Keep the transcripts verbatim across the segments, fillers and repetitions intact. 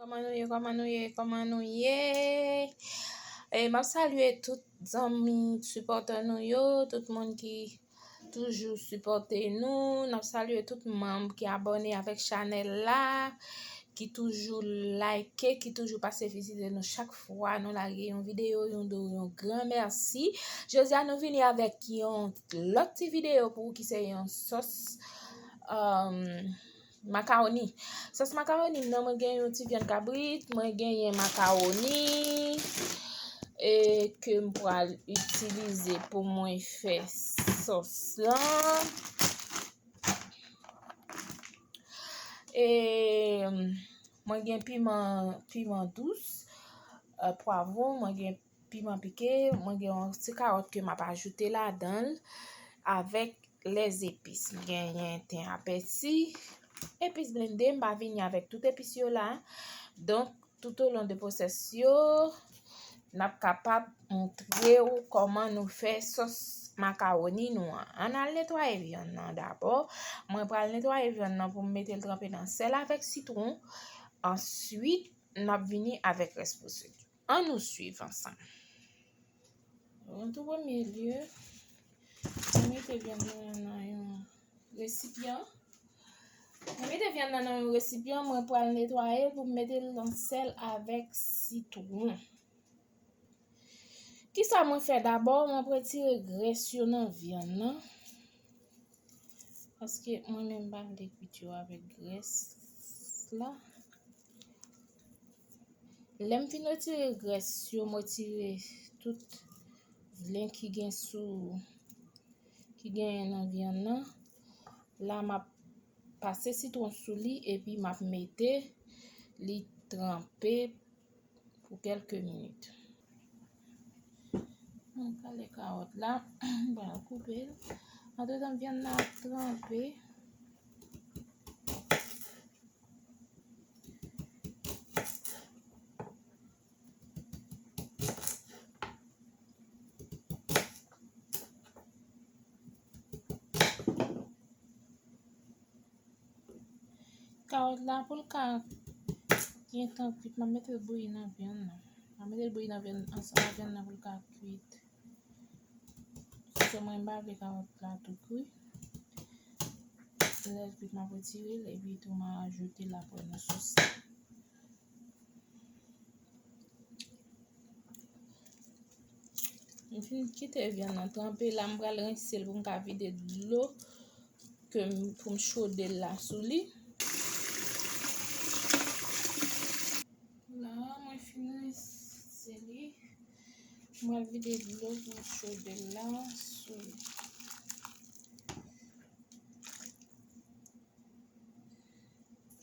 Kòman nou ye? Kòman nou ye? Kòman nou ye? E, m ap salye tout zanmi, sipòtè nou yo, tout moun ki toujou sipòte nou. N ap salye tout manm ki abòne avèk chanèl la, ki toujou like, ki toujou pase vizite nou chak fwa nou lage yon videyo, yon do, yon gran mèsi. Jodi a nou vini avèk yon lòt ti videyo pou ou ki se yon sòs, um, makawoni. Sòs makawoni m nan, mwen gen yon ti vyann kabrit, mwen genyen makawoni, e ke m pral itilize pou mwen fè sòs lan. E mwen gen piman, piman dous, e, pwavwon, mwen gen piman pike, mwen gen yon ti kawòt ke m ap ajoute ladan l avèk lèzepis. M genyen ten a pèsi, epis blende, m pa vini avèk tout epis yo la. Donk, toutolon de pwosès yo, n ap kapab montre w kòman nou fè sòs makawoni nou an. Ann al netwaye vyann nan dabò. Mwen pral netwaye vyann nan pou m mete l tranpe nan sèl avèk sitwon. Answit, n ap vini avèk rès pwosedi. Ann nou swiv ansanm. An tou premye lye, mwen mete vyann nan nan yon resipyan. Mwen mete vyann nan nan yon resipyan, mwen pral netwaye l pou m mete l nan sèl avèk sitwon. Kisa mwen fè dabò? Mwen ap retire grès yo nan vyann nan. Paske mwen menm m pa vle kwit yo avèk grès la. Lè m fin retire grès yo, m retire tout len ki gen sou, ki genyen nan vyann nan. La, m ap pase sitwon sou li epi m ap mete li tranpe pou kèlke minit. Mwen kale kawòt la, m pral koupe l. Antretan vyann nan ap tranpe. Kawòt la pou l ka gentan kwit, m ap mete l bouyi nan vyann nan. M ap mete l bouyi nan vyann, ansanm ak vyann nan pou l ka kwit. So, mwen m pa vle kawòt la tou kri. Lè l kwit, m ap retire l epi tou m a ajoute l apre nan sòs la. M fin kite vyann nan tranpe la, m pral rense l pou m ka vide dlo ke m, pou m chode l la sou li. La, mwen fin rense li. Mwen vide dlo pou m chode l la sou li.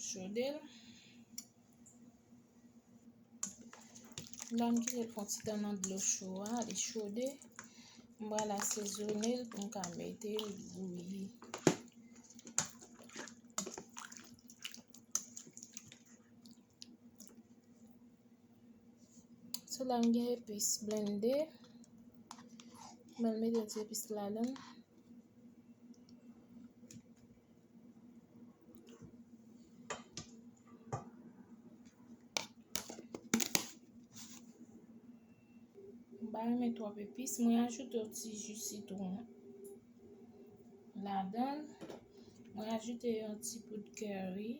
Chode l. La, m kite l fè yon ti tan nan dlo cho a, li chode. M pral asezone l pou m ka mete l bouyi. So la, m gen epis blende. Mwen mete ti epis ladan l. M pa renmen twòp epis. Mwen ajoute yon ti ji sitwon ladan l. Mwen ajoute yon ti poud kari.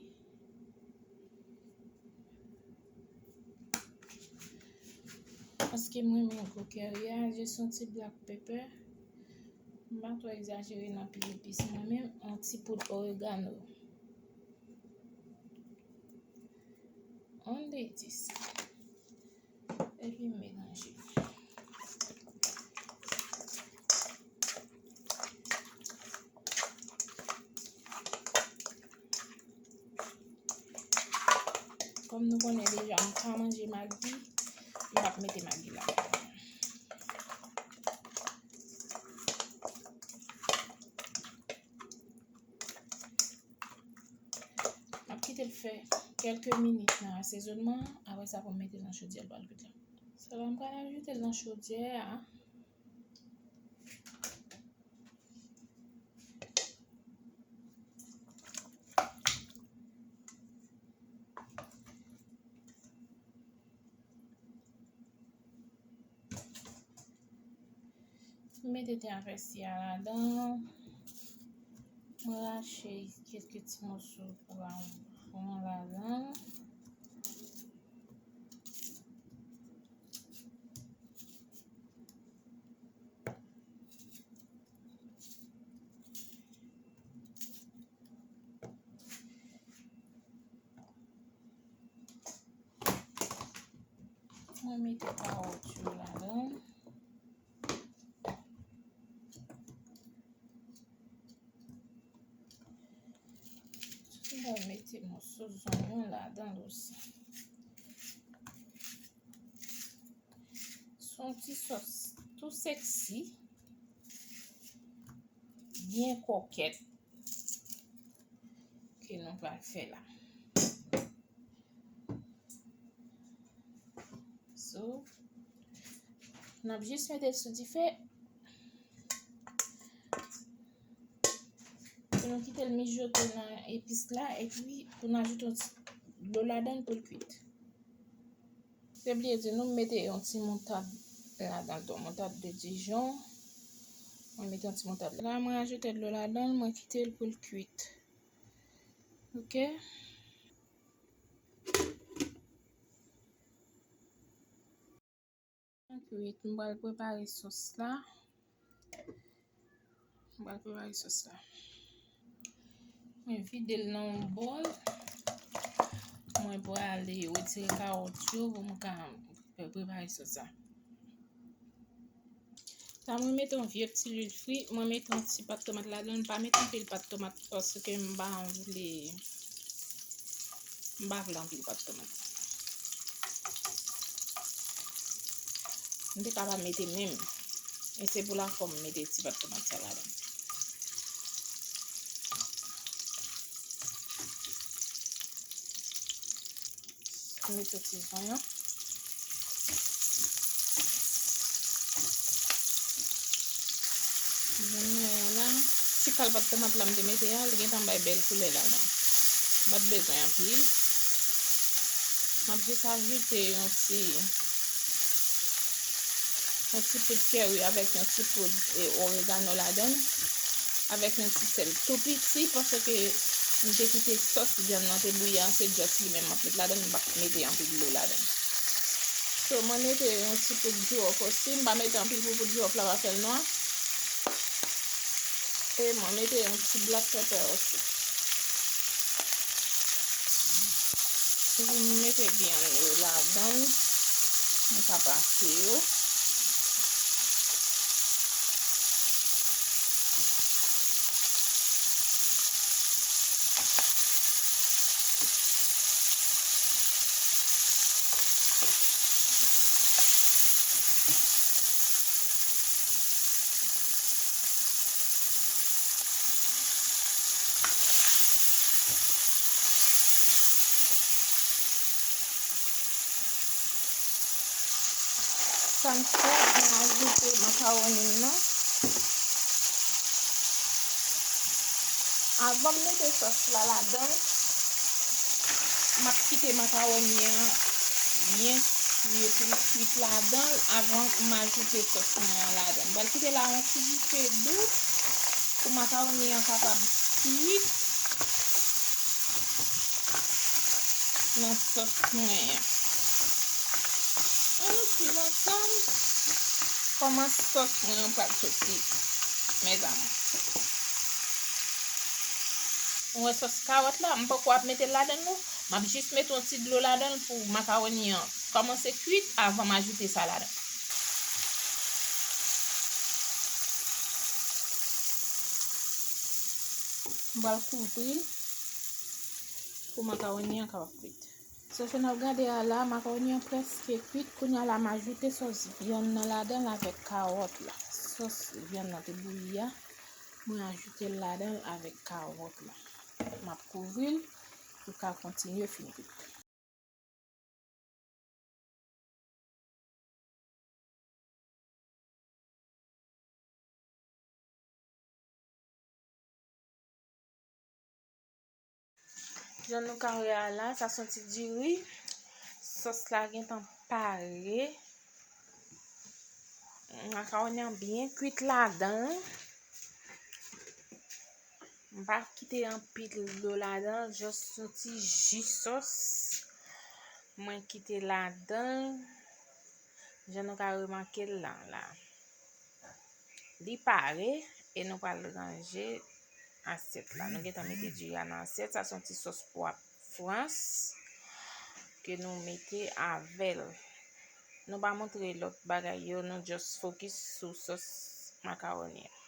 Paske mwen renmen gwo kari a, jis yon ti black pepper. M pa twò egzajere nan pil epis mwen menm, yon ti poud oregano. Only this. Epi m melanje. Kòm nou konnen deja, m pa manje magi, m p ap mete magi ladan. M ap kite l fè kèlke minit nan asezonman an, apre sa pou m mete l nan chodyè l pral kwit la. Sa la, m pral ajoute l nan chodyè a. Mete ten a pèsi a ladan. Mwen rache kèk ti moso pwav ladan. Mwen mete kawòt yo ladan. Mwen mete moso zonyon ladan l osi. Se yon ti sòs tou sexy, byen kokèt ke nou pral fè la. So, n ap jis mete l sou dife pou nou kite l mijote nan epis la, epi pou n ajoute yon ti dlo ladan l pou l kwit. Te bliye di nou, m mete yon ti moutad ladan l tou, moutad de Dijon. Mwen mete yon ti moutad la, mwen ajoute dlo ladan l, mwen kite l pou l kwit. Ok. Kwit, m pral prepare sòs la. M pral prepare sòs la. Mwen vide l nan yon bòl. Mwen prale retire kawòt yo pou m ka pre-, prepare sòs la. La, mwen mete yon vye ti lwil fri. Mwen mete yon ti pat tomat ladan l. M pa mete anpil pat tomat paske m pa vle, m pa vle anpil pat tomat. M te ka pa mete menm. E se pou lafòm m mete ti pat tomat sa ladan. Mete ti zonyon. Zonyon an la, ti kal pat tomat la m te mete a, li gentan bay bèl koulè la la. M pa t bezwen anpil. M ap jis ajoute yon ti, yon ti poud kèri avèk yon ti poud, e, oregano ladan l, avèk yon ti sèl tou piti, paske m te kite sòs vyann nan te bouyi an, se just li menm m ap met ladan l, m p ap mete anpil dlo ladan l. So, mwen mete yon ti poud jiròf osi, m pa mete anpil pou poud jiròf la pa fè l nwa. E mwen mete yon ti black pepper osi. Epi m mete vyann yo ladan l. Mwen ka pase yo. Sa m fè, mwen ajoute makawoni m nan. Avan m mete sòs la ladan l, m ap kite makawoni an byen fri epi l kwit ladan l avan m ajoute sòs mwen an ladan l. M pral kite la yon ti dife dou pou makawoni an kapab kwit nan sòs mwen an. Ann nou swiv ansanm kòman sòs mwen an pral soti, mezanmi. Ou wè sòs kawòt la, m poko ap mete l ladan l non. M ap jis mete yon ti dlo ladan l pou makawoni an kòmanse kwit avan m ajoute sa ladan. M pral kouvri l pou makawoni an kapab kwit. So, jan n ap gade a la, makawoni an prèske kwit. Kounye a la, m ajoute sòs vyann nan ladan l avèk kawòt la. Sòs vyann nan te bouyi a, mwen ajoute l ladan l avèk kawòt la. M ap kouvri l pou l ka kontinye fin kwit. Jan nou ka wè a la, sa se yon ti diri. Sòs la gentan pare. Makawoni an byen kwit ladan. M pa kite anpil dlo ladan, just yon ti ji sòs. Mwen kite ladan, jan nou ka remake l la, la. Li pare e nou pral ranje asyèt la. Nou gentan mete diri a nan asyèt. Sa se yon ti sòs pwa Frans ke nou mete avè l. Nou pa montre lòt bagay yo, nou just fokis sou sòs makawoni an.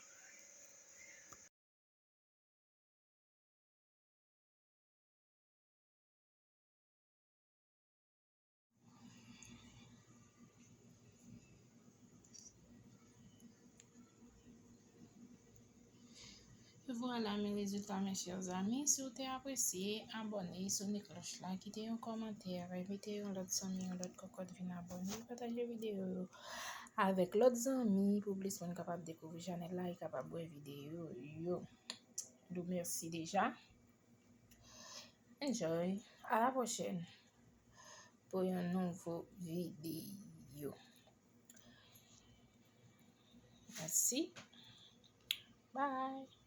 Vwala, men rezilta, mes chers amis. Si w te apresye, abòne, sone klòch la, kite yon kòmantè, envite yon lòt zanmi, yon lòt kòkòt vin abòne, pataje videyo yo avèk lòt zanmi pou plis moun kapab dekouvri chanèl la e kapab wè videyo yo. Nou mèsi deja. Enjoy. À la prochaine pou yon nouvo videyo. Mèsi. Bye.